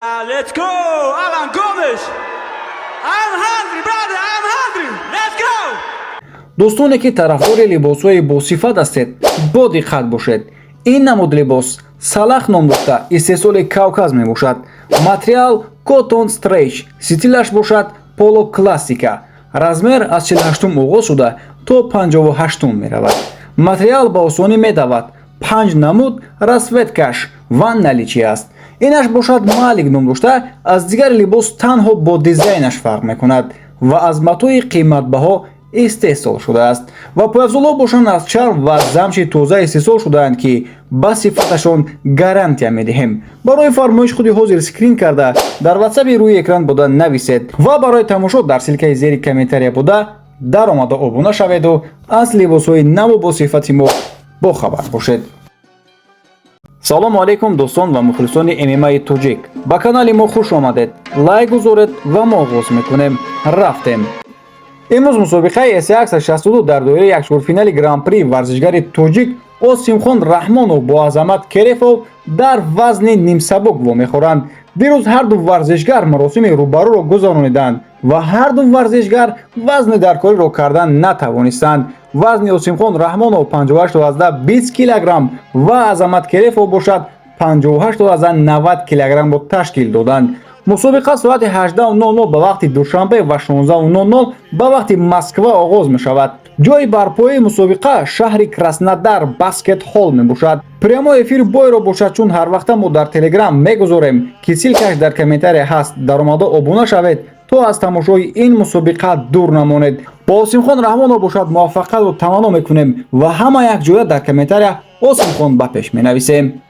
Let's go! Alan Gomes! I'm hungry, brother! I'm hungry! Let's go! Дӯстоне, ки тарафдори либосҳои босифат ҳастед, бодиққат бошед. Ин намуд либос салах ном дошта, истеҳсоли Кавказ мебошад. Материал cotton stretch, стилаш бошад поло классика. Размер аз 48 оғоз шуда, то 58 меравад. Материал ба осонӣ медавад. Панҷ намуд расцветкаш в наличии аст. Инаш бошад Малик ном дошта, аз дигари либос танҳо бо дизайнаш фарқ мекунад ва аз матои қиматбаҳо истеҳсол шудааст. Ва пойафзолҳо бошанд, аз чарм ва замши тоза истеҳсол шудаанд, ки ба сифаташон гарантия медиҳем. Барои фармоиш худи ҳозир скрин карда, дар ватсапи рӯи экран буда нависед ва барои тамошо дар ссылкаи зери комментария буда даромада, обуна шаведу аз либосҳои наву босифати мо бохабар бошед. Салому алайкум, дӯстон ва мухлисони ММАи тоҷик! Ба канали мо хуш омадед. Лайк гузоред ва мо оғоз мекунем. Рафтем. Имрӯз мусобиқаи S162 дар доираи якчорфинали Гран-при варзишгари тоҷик Осимхон Раҳмонов бо Азамат Керефов дар вазни нимсабук вомехӯранд. Дирӯз ҳарду варзишгар маросими рӯбарӯро гузарониданд ва ҳарду варзишгар вазни даркориро кардан натавонистанд. Вазни Осимхон Раҳмонов 58,20 килограмм ва Азамат Керефов бошад, 58,90 килограммро ташкил доданд. Мусобиқа соати 18:00 ба вақти Душанбе ва 16:00 ба вақти Москва оғоз мешавад. Ҷои барпоии мусобиқа шаҳри Краснодар, Баскет Ҳол мебошад. Прямой эфири бойро бошад, чун ҳарвақта мо дар Телеграм мегузорем, ки ссылкаш дар комментария ҳаст. Даромада обуна шавед, то аз тамошои ин мусобиқа дур намонед. Бо Осимхон Раҳмонов бошад, муваффақиятро таманно мекунем ва ҳама якҷоя дар комментария «Осимхон, ба пеш» менависем.